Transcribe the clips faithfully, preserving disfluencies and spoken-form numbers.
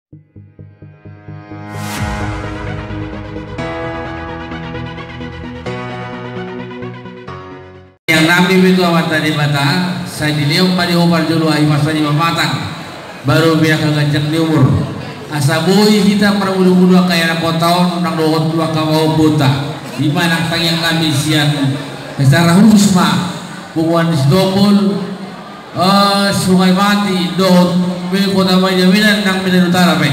Tangiang nami ma i tu Amanta Debata, sai dilehon ma di ho parjolo hahipason ni pamatang, baru pe angka ganjang ni umur. Asa boi hita marmudumuduk angka ianakhonta on nang dohot tu angka pahombonta. I ma nang tangiang nami sian, secara khusus ma punguan ni Sitompul, eh, Sungai Mati dohot Kota Madya Medan nang Medan Utara pe.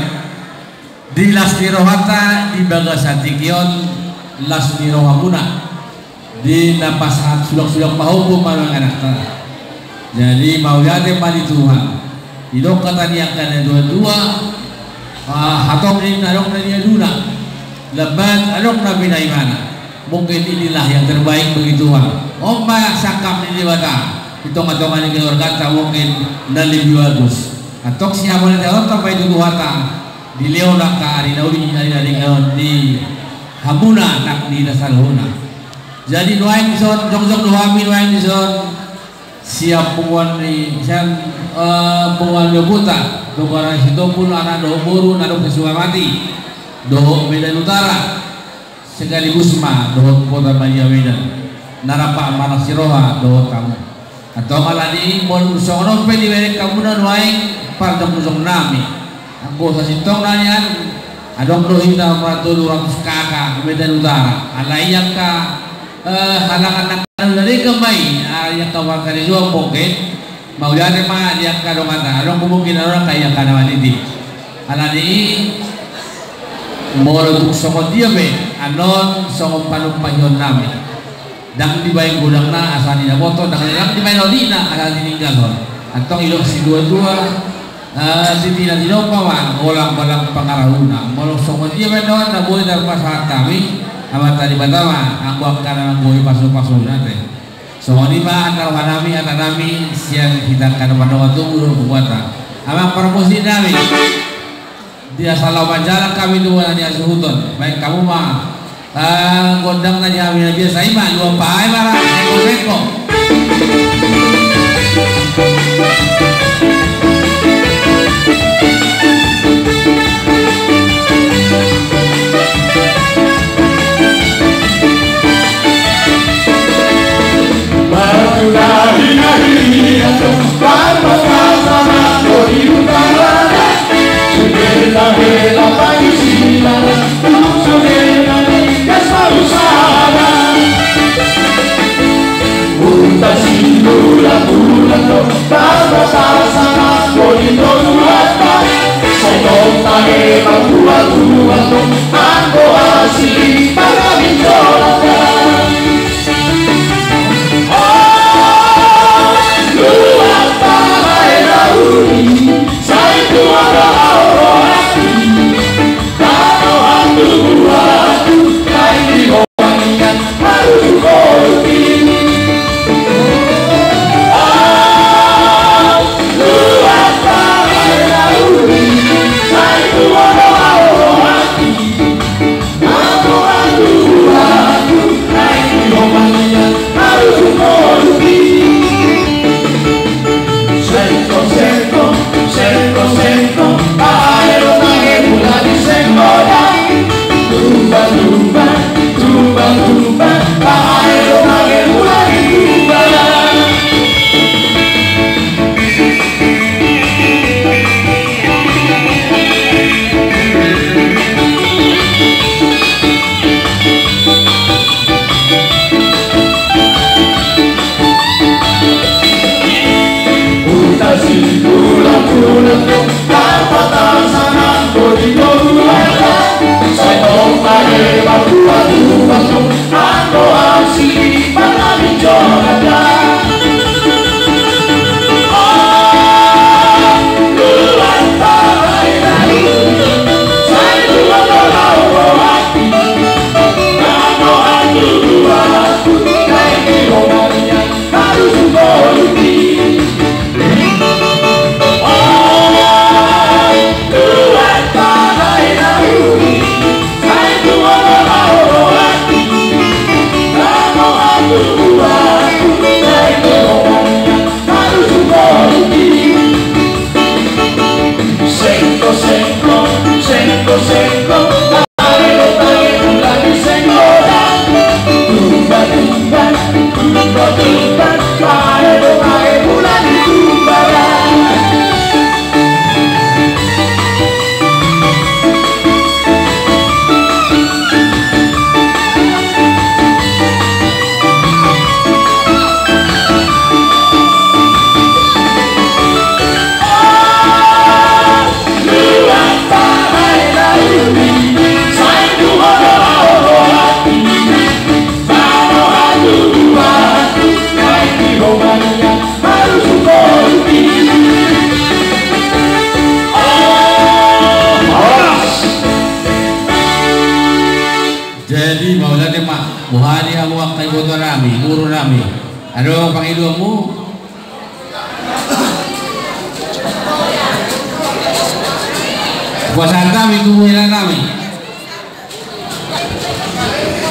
Di las ni rohanta di bagasan tingki on, las ni rohamuna di na pasahat sulangsulang pahompu ma nuaeng anakta. Jadi mauliate ma di Tuhan. Didok hata ni angka na tuatua, ah, hatop ni na adong na niaduna, lambat adong na pinaimana. Mungkin inilah yang terbaik bagi Tuhan. On ma sangkap ni Debata di tongatonga ni keluarganta, mungkin na lebih bagus. Antong sihamonanionta ma i tu Tuhanta, dilehon angka ari na uli, ari na denggan on di hamuna nang di na saluhutna. Jadi nuaeng dison jongjong do hami nuaeng dison sian punguan ni, sian, eh, punguan ni ompunta, tu Goraran Sitompul, anak dohot boru na adong di Sungai Mati dohot Medan Utara. Sekaligus ma dohot Kota Madya Medan na rap marlas ni roha dohot hamu. Antong alani i molo songon on pe dibereng hamuna nuaeng parjongjong nami, anggo sasintongna nian adong do hita martolu ratus K K Medan Utara. Alai angka, eh, halangan na denggan ma i, alai angka markarejoan mungkin. Mauliate ma di angka donganta, adong kemungkinan on angka i angka na maniti. Alani i molo tung songon dia pe annon songon panumpahion nami. Ndang dibaen godangna asa ninna boto, ndang, ndang dibaen odina asa tininggalhon. Antong didok situatua, eh, tintin na tinompa ma golanggolang pangarahutna. Molo songon dia pe annon na boi tarpasahat hami, Amanta Debata ma anggo angka na boi pasupasuna te. Songon i ma hata roha nami, hata nami sian hita angka na mandok tubu dohot punguanta. Amang parmusik nami, di asa laho manjalang hami tu bona ni hasuhuton, baen hamu ma, ah, gondang na di hami na biasa i ma, luat pahe ma ra, sengko-sengko. Adong pangidoanmu? Puasa nami tu mulak nami.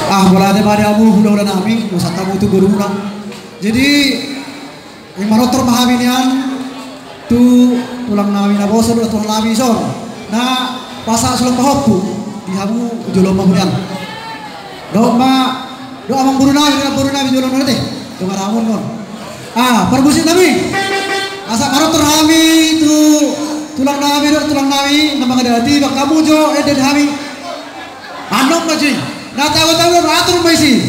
Ah, mauliate ma di hamu hulahula nami, puasa nami tu boruna. Jadi, eh, manortor ma hami nian tu tulang nami na poso dohot tulang nami dison. Na pasahat sulang pahompu di hamu jolo ma hamu nian. Dohot ma, dohot amang boru nami, dohot amang boru nami jolo ma nian te. Dohot amang boru nami. Ah, parmusik nami. Asa manortor hami tu tulang nami, dohot tulang nami na mangadati, bahen hamu jo ende di hami. Annon ma jo i. Na tago-tago atur ma disi.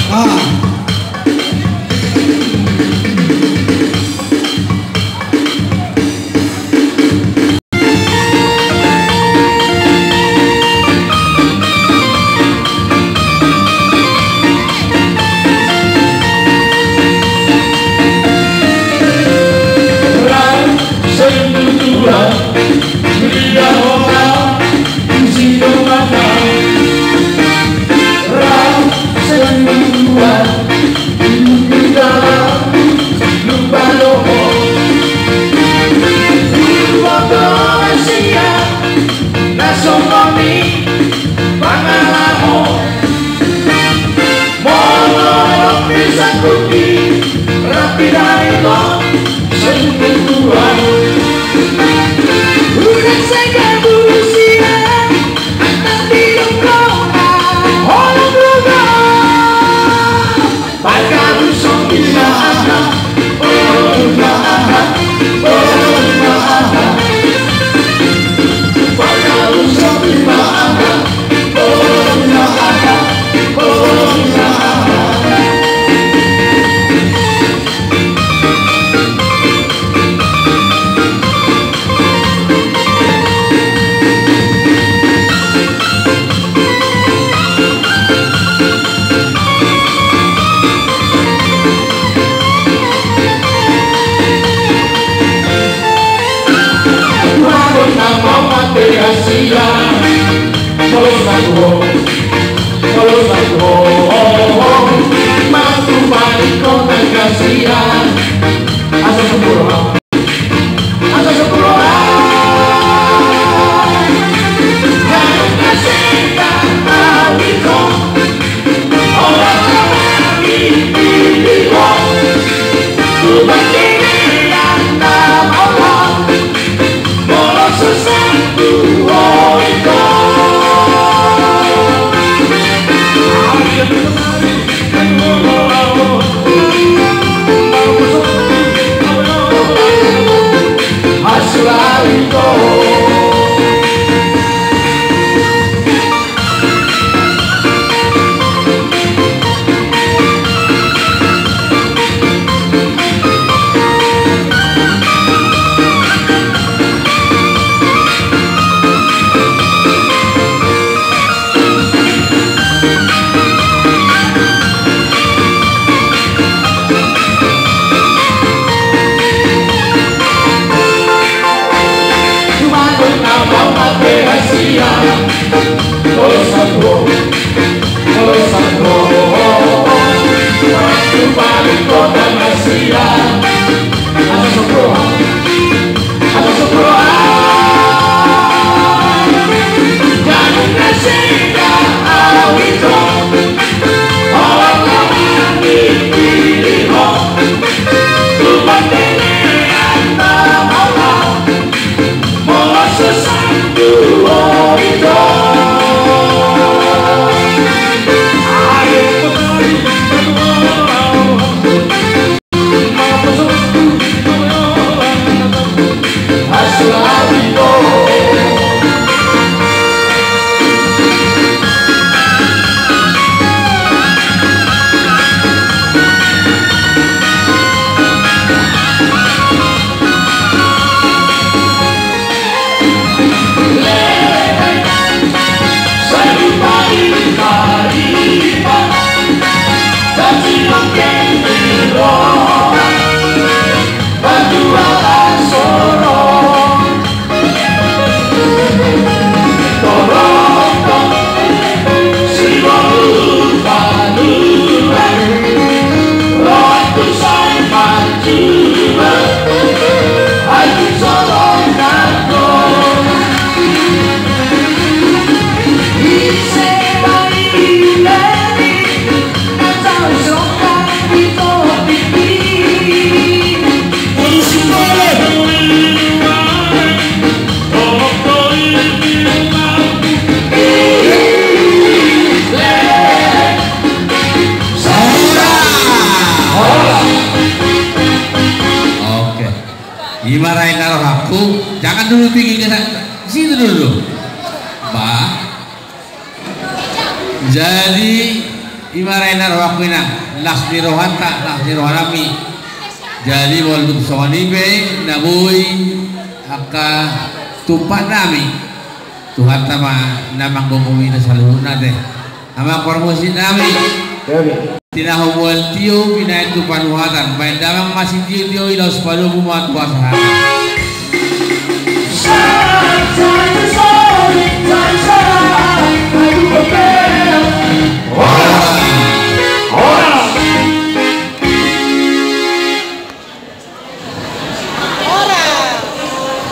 Ah. Ima raina rohangku, jangan dulu tinggi ke sana, situ dulu. Ba. Jadi, ima raina rohangku, inang, las ni rohanta, las ni rohanami. Jadi, molo tung songon i pe na boi angka tumpaknami, Tuhanta ma na manggomgomi hita saluhutna, ate. Amang parmusiknami. Tinahu mual tio, binahen tu panuhatan, bahen damang ma sitio-tio, i laos padomu ma tu hasahatan.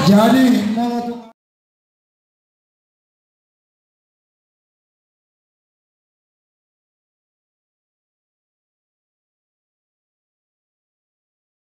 Jadi,